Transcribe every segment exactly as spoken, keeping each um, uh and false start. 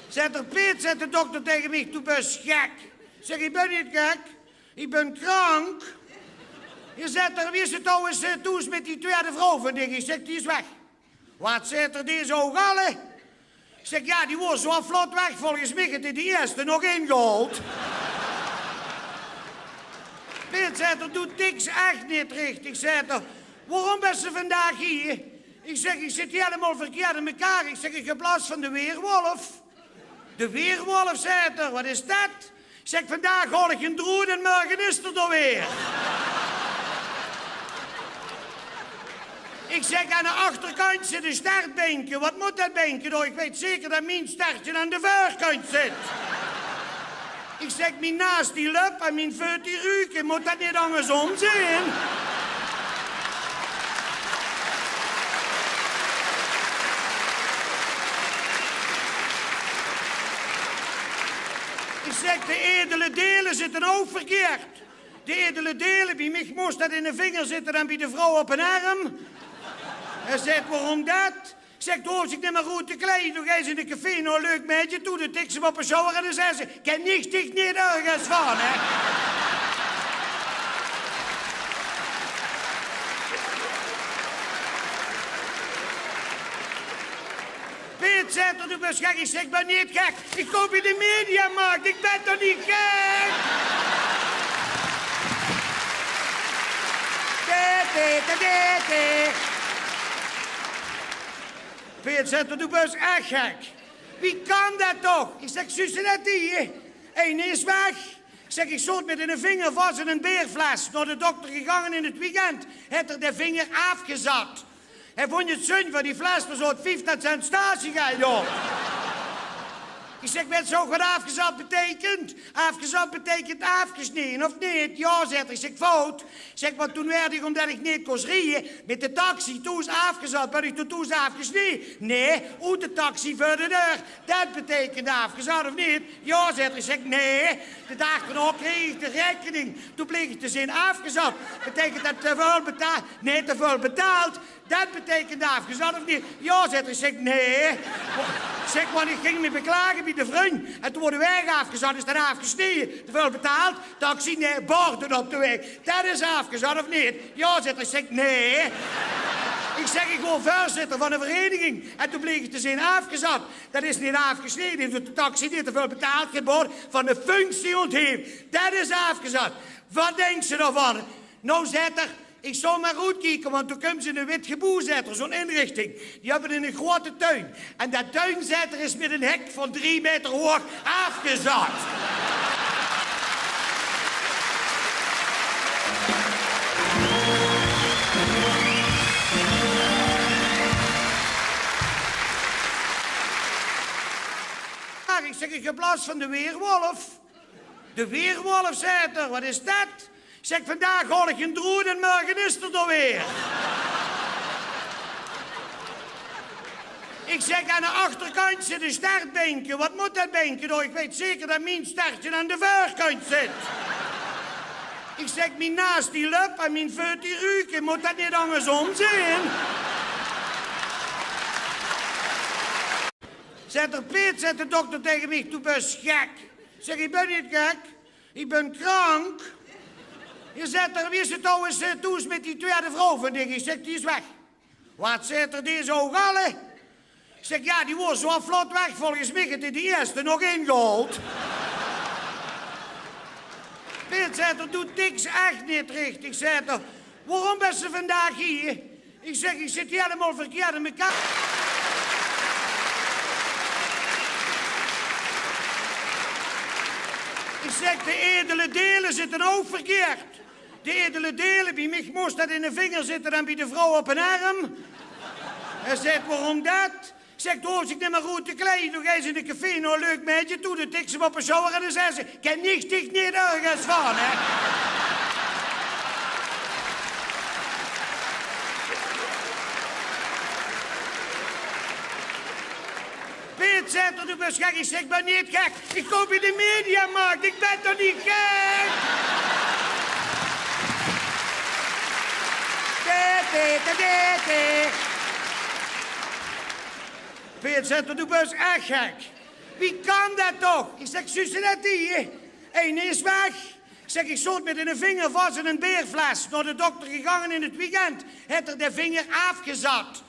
Zaet 'r: "Piet," zaet de dokter taenge mich, "doe bös gek." Ich zèk: "Ich bön neet gek, ich bön krank." "Jao," zaet 'r, "wie is 't trouwens, eh, thoes mit die twiede vrouw van dich?" Ich zèk: "Die is weg." "Waat," zaet 'r, "die is ouch al, hè?" Ich zèk: "Jao, die woor zoe vlot weg, volges mich haet 'r die ierste nog ingehaold." "Piet," zaet 'r, "doe tiks ech neet richtig," zaet 'r. "Waorom bös se vandaag hie?" Ich zèk: "Ich zit hielemaol verkierd in mekaar." Ich zèk: "Ich höb las van de weerwolf." "De weerwolf," zaet 'r, "waat is det?" Ich zèk: "Vandaag haol ich 'm d'roet en morge is 'r d'r weer." Ich zèk: "Aan de achterkantj zit ein stertbeinke. Waat mót det beinke dao? Ich weit zeker det mien stertje aan de veurkantj zit." Ich zèk: "Mien naas die löp en mien veut die ruke. Mót det neet angersóm zeen?" Ich zèk: "De edele deile zitte ouch verkierd. De edele deile, bie mich mós det in de vinger zitte en bie de vrouw op den erm." Hae zaet: "Waorom det?" Ich zèk: "Doe hoofs dich nimmer oet te kleie. Doe geis in de café nao e leuk maedje toe, doe tiks 'm op de sjouwer en dan zaes se: 'Ken ich dich neet örges van, hè?'" "Piet," zaet 'r, "doe bös gek." Ich zèk: "Ich bön neet gek. Ich koup in de Mediamarkt. Ich bön toch neet gek?" Tee, tee, tee, tee, tee. "Piet," zaet 'r, "doe bös ech gek. Wie kan det toch?" Ich zèk: "Zuus se det hie? Eine is weg." Ich zèk: "Ich zoot mit eine vinger vas in ein beerfles. Nao de dokter gegange in 't weekend. Haet 'r de vinger aafgezat. Hae vónj 't zunj van die fles, dao zoot vieftien cent statiegeld op." Ich zèk: "Wèts se ouch waat aafgezat beteikent? Aafgezat beteikent aafgesneje, of neet?" "Jao," zaet 'r. Ich zèk: "Fout." Ich zèk: "Want toen waerde ich, ómdet ich neet kós rieje, mit de taxi thoes aafgezat. Bön ich toen thoes aafgesneje?" "Nae, oet de taxi veur de deur. Det beteikent aafgezat, of neet?" "Jao," zaet 'r. Ich zèk: "Nae." De daag d'rnao kreeg ich de raekening. Toen bleek ich te zeen aafgezat. Beteikent det te väöl betaald? Nae, te väöl betaald. Det beteikent aafgezat, of neet? Jao, zaet 'r. Ich zèk: "Nae." Ich zèk: "Want ich ging mich beklage bie de vrunj. En toen woort de waeg aafgezat, is det aafgesneje. Te väöl betaald, taxi, nae, borde op de waeg. Det is aafgezat, of neet?" "Jao," zaet 'r. Ich zèk: "Nae." Ich zèk: "Ich woor veurzitter van ein vereiniging. En toen bleek ich te zeen aafgezat. Det is neet aafgesneje, de taxi, neet te väöl betaald, gein borde, van de functie ontheve. Det is aafgezat. Waat dinks se daovan?" "Noe," zaet 'r, "ich zou mer oetkieke, want doe kums in ein wit geboew," zaet 'r, "zoe'n inrichting. Die höbbe eine groeate tuin. En dae tuin," zaet 'r, "is mit ein hek van drie maeter hoog aafgezat." "Mer," ich zèk, "ich höb las van de weerwolf." "De weerwolf," zaet 'r, "waat is det?" Ich zèk: "Vandaag haol ich 'm d'roet en morge is 'r d'r weer." Ich zèk: "Aan de achterkantj zit ein stertbeinke. Waat mót det beinke dao? Ich weit zeker det mien stertje aan de veurkantj zit." Ich zèk: "Mien naas die löp en mien veut die ruke. Mót det neet angersóm zeen?" Zaet 'r: "Piet," zaet de dokter taenge mich, "doe bös gek." Ich zèk: "Ich bön neet gek, ich bön krank." "Jao," zaet 'r, "wie is 't trouwens, eh, thoes mit die twiede vrouw van dich?" Ich zèk: "Die is weg." "Waat," zaet 'r, "die is ouch al, hè?" Ich zèk: "Jao, die woor zoe vlot weg, volges mich haet 'r die ierste nog ingehaold." "Piet," zaet 'r, "doe tiks ech neet richtig," zaet 'r. "Waorom bös se vandaag hie?" Ich zèk: "Ich zit hielemaol verkierd in mekaar." Ich zèk: "De edele deile zitte ouch verkierd. De edele deile, bie mich mós det in de vinger zitte en bie de vrouw op den erm." Hae zaet: "Waorom det?" Ich zèk: "Doe hoofs dich nimmer oet te kleie. Doe geis in de café nao e leuk maedje toe, doe tiks 'm op de sjouwer en dan zaes se: 'Ken ich dich neet örges van, hè?'" "Piet," zaet 'r, "doe bös gek." Ich zèk: "Ich bön neet gek. Ich koup in de Mediamarkt. Ich bön toch neet gek?" Tee, tee, tee, tee, tee. "Piet," zaet 'r, "doe bös ech gek. Wie kan det toch? Ich zèk: Zuus se det hie? Eine is weg. Ich zèk: Ich zoot mit eine vinger vas in ein beerfles. Nao de dokter gegange in 't weekend. Haet 'r de vinger aafgezat.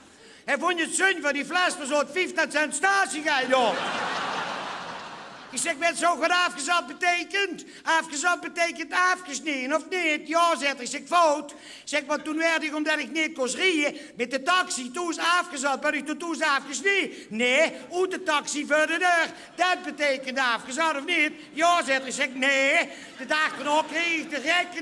Hae vónj 't zunj van die fles, dao zoot vieftien cent statiegeld op. Ich zèk: Wèts se ouch waat aafgezat beteikent? Aafgezat beteikent aafgesneden, of neet? Jao, zaet 'r. Ich zèk: Fout. Zèk: Want toen woort ich, ómdet ich neet kós rieje, mit de taxi thoes aafgezat. Bön ich toen thoes aafgesneden? Nae, oet de taxi veur de deur. Det beteikent aafgezat, of neet? Jao, zaet 'r. Ich zèk: Nae. De daag d'rnao kreeg ich de rekening.